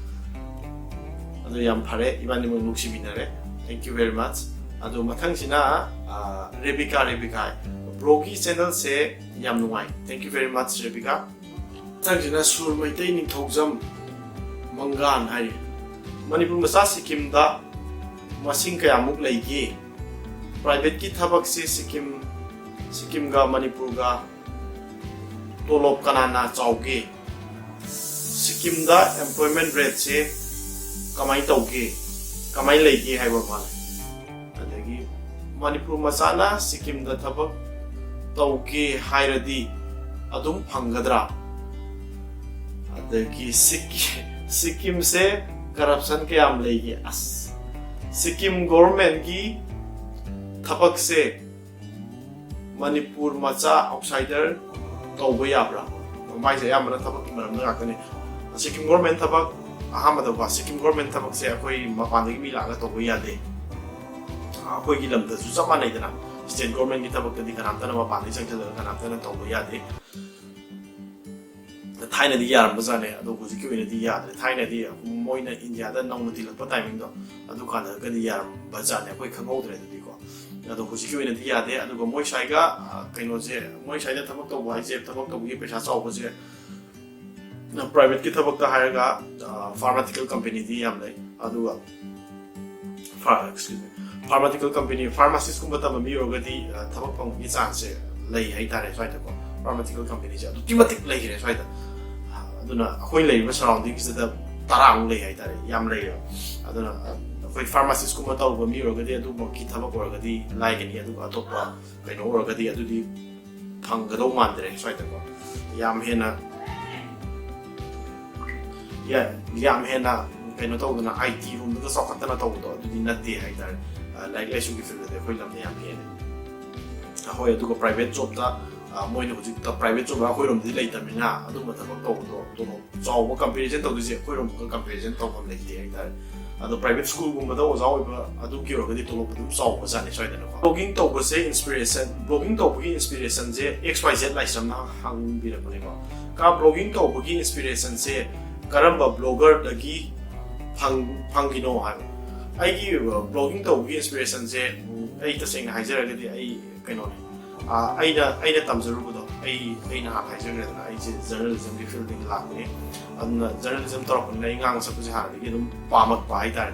ꯑꯗꯣ ꯌꯥꯝ ꯐꯔꯦ, ꯏꯕꯥꯅꯤꯃꯛ ꯅꯨꯡꯁꯤꯃꯤꯟꯅꯔꯦ꯫ Thank you very much꯫ ꯑꯗꯣ ꯃꯊꯪꯁꯤꯅ ꯔꯦꯕꯤꯀꯥ, ꯔꯦꯕꯤꯀꯥ꯫ ꯕ꯭ꯔꯣꯒꯤ ꯆꯦꯅꯦꯜꯁꯦ ꯌꯥꯝ ꯅꯨꯡꯉꯥꯏ꯫ Thank you very much, Rebika. ꯃꯊꯪꯁꯤꯅ ꯁꯨꯔ ꯃꯩꯇꯩ ꯅꯤꯡꯊꯧꯖꯝ ꯃꯪꯒꯥꯟ ꯍꯥꯏꯔꯤ꯫ ꯃꯅꯤꯄꯨꯔ ꯃꯆꯥ ꯁꯤꯛꯀꯤꯝꯗ ꯃꯁꯤꯡ ꯀꯌꯥꯃꯨꯛ ꯂꯩꯒꯦ? ꯄ꯭ꯔꯥꯏꯚꯦꯠꯀꯤ ꯊꯕꯛꯁꯦ ꯁꯤꯛꯀꯤꯝ, ꯁꯤꯛꯀꯤꯝꯒ ꯃꯅꯤꯄꯨꯔꯒ ꯇꯣꯂꯣꯞ ꯀꯅꯥꯅ ꯆꯥꯎꯒꯦ? ꯁꯤꯛꯀꯤꯝꯗ employment rateꯁꯦ ꯀꯃꯥꯏꯅ ꯇꯧꯒꯦ, ꯀꯃꯥꯏꯅ ꯂꯩꯒꯦ ꯍꯥꯏꯕ ꯃꯥꯜꯂꯦ꯫ ꯑꯗꯒꯤ ꯃꯅꯤꯄꯨꯔ ꯃꯆꯥꯅ ꯁꯤꯛꯀꯤꯝꯗ ꯊꯕꯛ ꯇꯧꯒꯦ ꯍꯥꯏꯔꯗꯤ ꯑꯗꯨꯝ ꯐꯪꯒꯗ꯭ꯔꯥ? ꯑꯗꯒꯤ ꯁꯤꯛꯀꯤ-, ꯁꯤꯛꯀꯤꯝꯁꯦ corruption ꯀꯌꯥꯝ ꯂꯩꯒꯦ? ꯑꯁ, ꯁꯤꯛꯀꯤꯝ governmentꯀꯤ ꯊꯕꯛꯁꯦ ꯃꯅꯤꯄꯨꯔ ꯃꯆꯥ outsider ꯇꯧꯕ ꯌꯥꯕ꯭ꯔꯥ? ꯃꯥꯏꯁꯦ ꯑꯌꯥꯝꯕꯅ ꯊꯕꯛꯀꯤ ꯃꯔꯝꯗ ꯉꯥꯛꯇꯅꯤ꯫ ꯁꯤꯛꯀꯤꯝ government ꯊꯕꯛ, ꯑꯍꯥꯟꯕꯗꯀꯣ, ꯁꯤꯛꯀꯤꯝ government ꯊꯕꯛꯁꯦ ꯑꯩꯈꯣꯏ ꯃꯄꯥꯟꯗꯒꯤ ꯃꯤ ꯂꯥꯛꯑꯒ ꯇꯧꯕ ꯌꯥꯗꯦ꯫ ꯑꯩꯈꯣꯏꯒꯤ ꯂꯝꯗꯁꯨ ꯆꯞ ꯃꯥꯟꯅꯩꯗꯅ, state governmentꯀꯤ ꯊꯕꯛꯇꯗꯤ ꯀꯅꯥꯝꯇꯅ ꯃꯄꯥꯟꯗꯒꯤ ꯆꯪꯁꯤꯜꯂꯒ ꯀꯅꯥꯝꯇꯅ ꯇꯧꯕ ꯌꯥꯗꯦ꯫ ꯊꯥꯏꯅꯗꯤ ꯌꯥꯔꯝꯕ ꯖꯥꯠꯅꯦ, ꯑꯗꯣ ꯍꯧꯖꯤꯛꯀꯤ ꯑꯣꯏꯅꯗꯤ ꯌꯥꯗ꯭ꯔꯦ꯫ ꯊꯥꯏꯅꯗꯤ ꯃꯣꯏꯅ ꯏꯟꯗꯤꯌꯥꯗ ꯅꯧꯅ ꯊꯤꯜꯂꯛꯄ ꯇꯥꯏꯃꯤꯡꯗꯣ, ꯑꯗꯨꯀꯥꯟꯗꯒꯗꯤ ꯌꯥꯔꯝꯕ ꯖꯥꯠꯅꯦ, ꯑꯩꯈꯣꯏ ꯈꯪꯍꯧꯗ꯭ꯔꯦ ꯑꯗꯨꯗꯤꯀꯣ꯫ ꯑꯗꯣ ꯍꯧꯖꯤꯛꯀꯤ ꯑꯣꯏꯅꯗꯤ ꯌꯥꯗꯦ꯫ ꯑꯗꯨꯒ ꯃꯣꯏ ꯁ꯭ꯋꯥꯏꯒ, ꯑ, ꯀꯩꯅꯣꯁꯦ, ꯃꯣꯏ ꯁ꯭ꯋꯥꯏꯗ ꯊꯕꯛ ꯇꯧꯕ ꯍꯥꯏꯁꯦ, ꯊꯕꯛ ꯇꯧꯕꯒꯤ ꯄꯩꯁꯥ ꯆꯥꯎꯕꯁꯦ, ꯄ꯭ꯔꯥꯏꯚꯦꯠꯀꯤ ꯊꯕꯛꯇ ꯍꯥꯏꯔꯒ, ꯑ, ꯐꯥꯔꯃꯥꯁꯤꯀꯦꯜ ꯀꯝꯄꯦꯅꯤꯗꯤ ꯌꯥꯝ ꯂꯩ, ꯑꯗꯨꯒ ꯐꯥꯔꯃꯥꯁꯤꯀꯦꯜ ꯀꯝꯄꯦꯅꯤ, ꯐꯥꯔꯃꯥꯁꯤꯁꯀꯨꯝꯕ ꯇꯝꯕ ꯃꯤ ꯑꯣꯏꯔꯒꯗꯤ, ꯑ, ꯊꯕꯛ ꯐꯪꯕꯒꯤ ꯆꯥꯟꯁꯁꯦ ꯂꯩ ꯍꯥꯏꯇꯥꯔꯦ ꯁ꯭ꯋꯥꯏꯗꯀꯣ꯫ ꯐꯥꯔꯃꯥꯁꯤꯀꯦꯜ ꯀꯝꯄꯦꯅꯤꯁꯦ ꯑꯗꯨꯛꯀꯤ ꯃꯇꯤꯛ ꯂꯩꯈ꯭ꯔꯦ ꯁ꯭ꯋꯥꯏꯗ꯫ ꯑ, ꯑꯗꯨꯅ ꯑꯩꯈꯣꯏ ꯂꯩꯔꯤꯕ ꯁꯔꯥꯎꯟꯗꯤꯡꯁꯤꯗ ꯇꯔꯥꯃꯨꯛ ꯂꯩ ꯍꯥꯏꯇꯥꯔꯦ, ꯌꯥꯝ ꯂꯩꯔꯦꯕ꯫ ꯑꯗꯨꯅ, ꯑ, ꯑꯩꯈꯣꯏ ꯐꯥꯔꯃꯥꯁꯤꯁꯀꯨꯝꯕ ꯇꯧꯕ ꯃꯤ ꯑꯣꯏꯔꯒꯗꯤ ꯑꯗꯨꯃꯛꯀꯤ ꯊꯕꯛ ꯑꯣꯏꯔꯒꯗꯤ ꯂꯥꯏꯒꯅꯤ, ꯑꯗꯨꯒ ꯑꯇꯣꯞꯄ ꯀꯩꯅꯣ ꯑꯣꯏꯔꯒꯗꯤ ꯑꯗꯨꯗꯤ ꯐꯪꯒꯗꯧ ꯃꯥꯟꯗ꯭ꯔꯦ ꯁ꯭ꯋꯥꯏꯗꯀꯣ꯫ ꯌꯥꯝ ꯍꯦꯟꯅ, ꯌꯥ-, ꯌꯥꯝ ꯍꯦꯟꯅ ꯀꯩꯅꯣ ꯇꯧꯗꯅ, ꯑꯥꯏ ꯇꯤ ꯔꯣꯝꯗꯒ ꯆꯥꯎꯈꯠꯇꯅ ꯇꯧꯕꯗꯣ, ꯑꯗꯨꯗꯤ ꯅꯠꯇꯦ ꯍꯥꯏꯇꯥꯔꯦ꯫ ꯑ, ꯂꯥꯏꯔꯤꯛ ꯂꯥꯏꯁꯨꯒꯤ ꯐꯤꯜꯗꯗꯤ ꯑꯩꯈꯣꯏ ꯂꯝꯗ ꯌꯥꯝ ꯍꯦꯜꯂꯦ꯫ ꯍꯣꯏ, ꯑꯗꯨꯒ ꯄ꯭ꯔꯥꯏꯚꯦꯠ ꯖꯣꯕꯇ, ꯑ, ꯃꯣꯏꯅ ꯍꯧꯖꯤꯛ ꯄ꯭ꯔꯥꯏꯚꯦꯠ ꯖꯣꯕ ꯑꯩꯈꯣꯏꯔꯣꯝꯗꯗꯤ ꯂꯩꯇꯕꯅꯤꯅ, ꯑꯗꯨꯝꯕ ꯊꯕꯛ ꯇꯧꯕꯗꯣ, ꯇꯣꯂꯣꯞ ꯆꯥꯎꯕ ꯀꯝꯄꯦꯔꯤꯖꯟ ꯇꯧꯗꯣꯏꯁꯦ ꯑꯩꯈꯣꯏꯔꯣꯝꯒ ꯀꯝꯄꯦꯔꯤꯖꯟ ꯇꯧꯐꯝ ꯂꯩꯇꯦ ꯍꯥꯏꯇꯥꯔꯦ꯫ ꯑꯗꯣ ꯄ꯭ꯔꯥꯏꯚꯦꯠ ꯁ꯭ꯀꯨꯜꯒꯨꯝꯕꯗ ꯑꯣꯖꯥ ꯑꯣꯏꯕ ꯑꯗꯨꯒꯤ ꯑꯣꯏꯔꯒꯗꯤ ꯇꯣꯂꯣꯞ ꯑꯗꯨꯝ ꯆꯥꯎꯕꯖꯥꯠꯅꯤ ꯁ꯭ꯋꯥꯏꯗꯅꯀꯣ꯫ ꯕ꯭ꯂꯣꯒꯤꯡ ꯇꯧꯕꯁꯦ ꯏꯟꯁꯄꯤꯔꯦꯁꯟ, ꯕ꯭ꯂꯣꯒꯤꯡ ꯇꯧꯕꯒꯤ ꯏꯟꯁꯄꯤꯔꯦꯁꯟꯁꯦ ꯑꯦꯛꯁ ꯋꯥꯏ ꯖꯦꯠ ꯂꯥꯏꯁ꯭ꯔꯝꯅ ꯍꯪꯕꯤꯔꯛꯄꯅꯦꯀꯣ꯫ ꯀꯥ, ꯕ꯭ꯂꯣꯒꯤꯡ ꯇꯧꯕꯒꯤ ꯏꯟꯁꯄꯤꯔꯦꯁꯟꯁꯦ ꯀꯔꯝꯕ ꯕ꯭ꯂꯣꯒꯔꯗꯒꯤ ꯐꯪ-, ꯐꯪꯈꯤꯅꯣ ꯍꯥꯏꯕ? ꯑꯩꯒꯤ, ꯑ, ꯕ꯭ꯂꯣꯒꯤꯡ ꯇꯧꯕꯒꯤ ꯏꯟꯁꯄꯤꯔꯦꯁꯟꯁꯦ, ꯎꯝ, ꯑꯩ ꯇꯁꯦꯡꯅ ꯍꯥꯏꯖꯔꯒꯗꯤ ꯑꯩ ꯀꯩꯅꯣꯅꯦ꯫ ꯑ, ꯑꯩꯅ, ꯑꯩꯅ ꯇꯝꯖꯔꯨꯕꯗꯣ, ꯑꯩ, ꯑꯩ ꯅꯍꯥꯟ ꯍꯥꯏꯖꯈ꯭ꯔꯦꯗꯅ, ꯑꯩꯁꯦ ꯖꯔꯅꯦꯂꯤꯖꯝꯒꯤ ꯐꯤꯜꯗꯒꯤ ꯂꯥꯛꯄꯅꯦ꯫ ꯑꯗꯨꯅ ꯖꯔꯅꯦꯂꯤꯖꯝ ꯇꯧꯔꯛꯄꯅꯤꯅ ꯑꯩ ꯉꯥꯡꯕ ꯁꯛꯄꯁꯦ ꯍꯥꯟꯅꯗꯒꯤ ꯑꯗꯨꯝ ꯄꯥꯝꯃꯛꯄ ꯍꯥꯏꯇꯥꯔꯦ꯫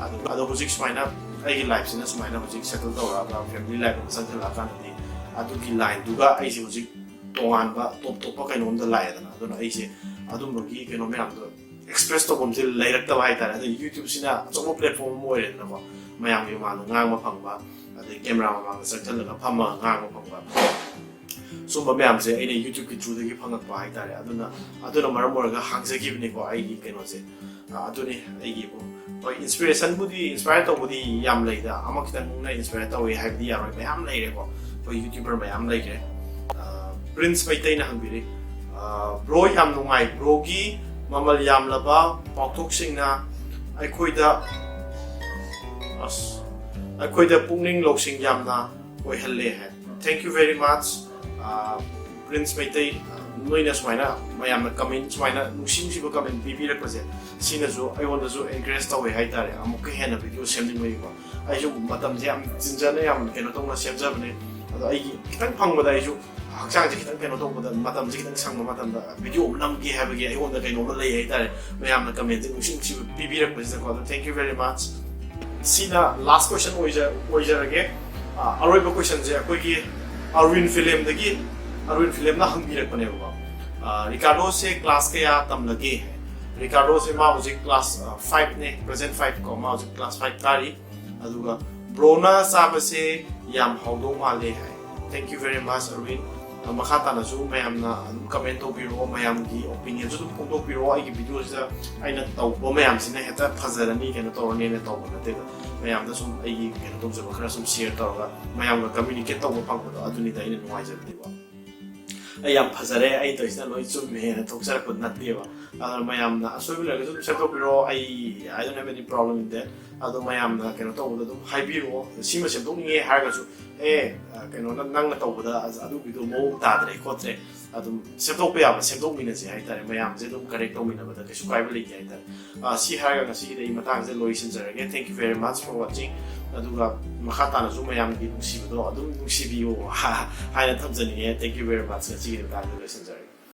ꯑꯗꯨ, ꯑꯗꯣ ꯍꯧꯖꯤꯛ ꯁꯨꯃꯥꯏꯅ ꯑꯩꯒꯤ ꯂꯥꯏꯐꯁꯤꯅ ꯁꯨꯃꯥꯏꯅ ꯍꯧꯖꯤꯛ ꯁꯦꯇꯜ ꯇꯧꯔꯛꯑꯒ, ꯐꯦꯃꯤꯂꯤ ꯂꯥꯏꯐ ꯑꯃ ꯆꯪꯁꯤꯜꯂꯛꯑꯀꯥꯟꯗꯗꯤ, ꯑꯗꯨꯒꯤ ꯂꯥꯏꯟꯗꯨꯒ ꯑꯩꯁꯦ ꯍꯧꯖꯤꯛ ꯇꯣꯉꯥꯟꯕ ꯇꯣꯞ ꯇꯣꯞꯄ ꯀꯩꯅꯣꯝꯗ ꯂꯥꯛꯑꯦꯗꯅ꯫ ꯑꯗꯨꯅ ꯑꯩꯁꯦ ꯑꯗꯨꯝꯕꯒꯤ ꯀꯩꯅꯣ ꯃꯌꯥꯝꯗꯣ ꯑꯦꯛꯁꯄ꯭ꯔꯦꯁ ꯇꯧꯐꯝꯁꯦ ꯂꯩꯔꯛꯇꯕ ꯍꯥꯏꯇꯥꯔꯦ꯫ ꯑꯗꯣ ꯌꯨꯇ꯭ꯌꯨꯕꯁꯤꯅ ꯑꯆꯧꯕ ꯄ꯭ꯂꯦꯠꯐꯣꯝ ꯑꯃ ꯑꯣꯏꯔꯦꯗꯅꯀꯣ, ꯃꯌꯥꯝꯒꯤ ꯃꯃꯥꯡꯗ ꯉꯥꯡꯕ ꯐꯪꯕ, ꯑꯗꯩ ꯀꯦꯃꯦꯔꯥ ꯃꯃꯥꯡꯗ ꯆꯪꯁꯤꯜꯂꯒ ꯐꯝꯃꯒ ꯉꯥꯡꯕ ꯐꯪꯕ, ꯁꯨꯝꯕ ꯃꯌꯥꯝꯁꯦ ꯑꯩꯅ ꯌꯨꯇ꯭ꯌꯨꯕꯀꯤ ꯊ꯭ꯔꯨꯗꯒꯤ ꯐꯪꯉꯛꯄ ꯍꯥꯏꯇꯥꯔꯦ꯫ ꯑꯗꯨꯅ, ꯑꯗꯨꯅ ꯃꯔꯝ ꯑꯣꯏꯔꯒ ꯍꯥꯡꯖꯈꯤꯕꯅꯤꯀꯣ ꯑꯩꯒꯤ ꯀꯩꯅꯣꯁꯦ꯫ ꯑ, ꯑꯗꯨꯅꯤ ꯑꯩꯒꯤ, ꯍꯣꯏ, ꯏꯟꯁꯄꯤꯔꯦꯁꯟꯕꯨꯗꯤ, ꯏꯟꯁꯄꯥꯌꯔ ꯇꯧꯕꯗꯤ ꯌꯥꯝ ꯂꯩꯗ, ꯑꯃꯈꯛꯇꯪꯅ ꯏꯟꯁꯄꯥꯌꯔ ꯇꯧꯋꯦ ꯍꯥꯏꯕꯗꯤ ꯌꯥꯔꯣꯏ, ꯃꯌꯥꯝ ꯂꯩꯔꯦꯀꯣ꯫ ꯑꯩꯈꯣꯏ ꯌꯨꯇ꯭ꯌꯨꯕꯔ ꯃꯌꯥꯝ ꯂꯩꯈ꯭ꯔꯦ꯫ ꯑ, ꯄ꯭ꯔꯤꯟꯁ ꯃꯩꯇꯩꯅ ꯍꯪꯕꯤꯔꯤ, ꯑ, "ꯕ꯭ꯔꯣ, ꯌꯥꯝ ꯅꯨꯡꯉꯥꯏ, ꯕ꯭ꯔꯣꯒꯤ ꯃꯃꯜ ꯌꯥꯝꯂꯕ ꯄꯥꯎꯊꯣꯛꯁꯤꯡꯅ ꯑꯩꯈꯣꯏꯗ, ꯑꯁ, ꯑꯩꯈꯣꯏꯗ ꯄꯨꯛꯅꯤꯡ ꯂꯧꯁꯤꯡ ꯌꯥꯝꯅ ꯑꯣꯏꯍꯜꯂꯦ" ꯍꯥꯏ꯫ Thank you very much, ꯑ, ꯄ꯭ꯔꯤꯟꯁ ꯃꯩꯇꯩ꯫ ꯑ, ꯅꯣꯏꯅ ꯁꯨꯃꯥꯏꯅ ꯃꯌꯥꯝꯅ comment, ꯁꯨꯃꯥꯏꯅ ꯅꯨꯡꯁꯤ ꯅꯨꯡꯁꯤꯕ comment ꯄꯤꯕꯤꯔꯛꯄꯁꯦ, ꯁꯤꯅꯁꯨ ꯑꯩꯉꯣꯟꯗꯁꯨ encourage ꯇꯧꯋꯦ ꯍꯥꯏꯇꯥꯔꯦ, ꯑꯃꯨꯛꯀ ꯍꯦꯟꯅ video ꯁꯦꯝꯅꯤꯡꯕꯒꯤꯀꯣ꯫ ꯑꯩꯁꯨ ꯃꯇꯝꯁꯦ ꯌꯥꯝ ꯆꯤꯟꯖꯅ ꯌꯥꯝ ꯀꯩꯅꯣ ꯇꯧꯅ ꯁꯦꯝꯖꯕꯅꯦ, ꯑꯗꯣ ꯑꯩꯒꯤ ꯈꯤꯇꯪ ꯐꯪꯕꯗ ꯑꯩꯁꯨ ꯍꯛꯆꯥꯡꯁꯦ ꯈꯤꯇꯪ ꯀꯩꯅꯣ ꯇꯧꯕꯗ, ꯃꯇꯝꯁꯦ ꯈꯤꯇꯪ ꯁꯪꯕ ꯃꯇꯝꯗ video ꯑꯃ ꯅꯝꯒꯦ ꯍꯥꯏꯕꯒꯤ ꯑꯩꯉꯣꯟꯗ ꯀꯩꯅꯣꯝꯃ ꯂꯩ ꯍꯥꯏꯇꯥꯔꯦ꯫ ꯃꯌꯥꯝꯅ commentꯁꯦ ꯅꯨꯡꯁꯤ ꯅꯨꯡꯁꯤꯕ ꯄꯤꯕꯤꯔꯛꯄꯁꯤꯗꯀꯣ, ꯑꯗꯣ thank you very much꯫ ꯁꯤꯅ last question ꯑꯣꯏꯖ-, ꯑꯣꯏꯖꯔꯒꯦ꯫ ꯑ, ꯑꯔꯣꯏꯕ questionꯁꯦ ꯑꯩꯈꯣꯏꯒꯤ ꯑꯔꯋꯤꯟ ꯐꯤꯂꯦꯝꯗꯒꯤ, ꯑꯔꯋꯤꯟ ꯐꯤꯂꯦꯝꯅ ꯍꯪꯕꯤꯔꯛꯄꯅꯦꯕꯀꯣ꯫ ꯑ, ꯔꯤꯀꯥꯔꯗꯣꯁꯦ class ꯀꯌꯥ ꯇꯝꯂꯒꯦ? ꯔꯤꯀꯥꯔꯗꯣꯁꯦ ꯃꯥ ꯍꯧꯖꯤꯛ class, ꯑ, fiveꯅꯦ, present five ꯀꯣ, ꯃꯥ ꯍꯧꯖꯤꯛ class five ꯀꯥꯔꯤ꯫ ꯑꯗꯨꯒ ꯕ꯭ꯔꯣꯅ ꯆꯥꯕꯁꯦ ꯌꯥꯝ ꯍꯥꯎꯗꯧ ꯃꯥꯜꯂꯦ ꯍꯥꯏ꯫ Thank you very much, ꯑꯔꯋꯤꯟ꯫ ꯑ, ꯃꯈꯥ ꯇꯥꯅꯁꯨ ꯃꯌꯥꯝꯅ ꯑꯗꯨꯝ comment ꯇꯧꯕꯤꯔꯛꯑꯣ, ꯃꯌꯥꯝꯒꯤ opinionꯁꯨ ꯑꯗꯨꯝ ꯐꯣꯡꯗꯣꯛꯄꯤꯔꯛꯑꯣ꯫ ꯑꯩꯒꯤ videoꯁꯤꯗ ꯑꯩꯅ ꯇꯧꯕ ꯃꯌꯥꯝꯁꯤꯅ ꯍꯦꯛꯇ ꯐꯖꯔꯅꯤ, ꯀꯩꯅꯣ ꯇꯧꯔꯅꯤꯅ ꯇꯧꯕ ꯅꯠꯇꯦꯗ꯫ ꯃꯌꯥꯝꯗ ꯁꯨꯝ ꯑꯩꯒꯤ ꯀꯩꯅꯣ ꯇꯧꯖꯕ ꯈꯔ ꯁꯨꯝ share ꯇꯧꯔꯒ ꯃꯌꯥꯝꯒ communicate ꯇꯧꯕ ꯐꯪꯕꯗꯣ, ꯑꯗꯨꯅꯤꯗ ꯑꯩꯅ ꯅꯨꯡꯉꯥꯏꯖꯕꯗꯤꯀꯣ꯫ ꯑꯩ ꯌꯥꯝ ꯐꯖꯔꯦ, ꯑꯩ ꯇꯧꯔꯤꯁꯤꯅ ꯂꯣꯏ ꯆꯨꯝꯃꯦꯅ ꯊꯣꯛꯆꯔꯛꯄ ꯅꯠꯇꯦꯕ꯫ ꯑꯗꯨꯅ ꯃꯌꯥꯝꯅ ꯑꯁꯣꯏꯕ ꯂꯩꯔꯒꯁꯨ ꯑꯗꯨꯝ ꯁꯦꯝꯗꯣꯛꯄꯤꯔꯛꯑꯣ, ꯑꯩ, I don't have any problem in that꯫ ꯑꯗꯣ ꯃꯌꯥꯝꯅ ꯀꯩꯅꯣ ꯇꯧꯕꯗ ꯑꯗꯨꯝ ꯍꯥꯏꯕꯤꯔꯛꯑꯣ, ꯁꯤꯃ ꯁꯦꯝꯗꯣꯛꯅꯤꯡꯉꯦ ꯍꯥꯏꯔꯒꯁꯨ, ꯑꯦ, ꯀꯩꯅꯣ, ꯅꯪ-, ꯅꯪꯅ ꯇꯧꯕꯗ ꯑꯗꯨꯒꯤꯗꯣ ꯃꯑꯣꯡ ꯇꯥꯗ꯭ꯔꯦ ꯈꯣꯠꯇ꯭ꯔꯦ, ꯑꯗꯨꯝ ꯁꯦꯝꯗꯣꯛꯄ ꯌꯥꯕ ꯁꯦꯝꯗꯣꯛꯃꯤꯟꯅꯁꯦ ꯍꯥꯏꯇꯥꯔꯦ꯫ ꯃꯌꯥꯝꯁꯦ ꯑꯗꯨꯝ correct ꯇꯧꯃꯤꯟꯅꯕꯗ ꯀꯩꯁꯨ ꯀꯥꯏꯕ ꯂꯩꯇꯦ ꯍꯥꯏꯇꯥꯔꯦ꯫ ꯑ, ꯁꯤ ꯍꯥꯏꯔꯒ ꯉꯁꯤꯒꯤꯗꯤ ꯑꯩ ꯃꯇꯥꯡꯁꯦ ꯂꯣꯏꯁꯤꯟꯖꯔꯒꯦ꯫ Thank you very much for watching꯫ ꯑꯗꯨꯒ ꯃꯈꯥ ꯇꯥꯅꯁꯨ ꯃꯌꯥꯝꯒꯤ ꯅꯨꯡꯁꯤꯕꯗꯣ ꯑꯗꯨꯝ ꯅꯨꯡꯁꯤꯕꯤꯌꯨ ꯍꯥꯏꯅ ꯊꯝꯖꯅꯤꯡꯉꯦ꯫ Thank you very much꯫ ꯉꯁꯤꯒꯤꯗꯤ ꯃꯇꯥꯡꯁꯦ ꯂꯣꯏꯁꯤꯟꯖꯔꯒꯦ꯫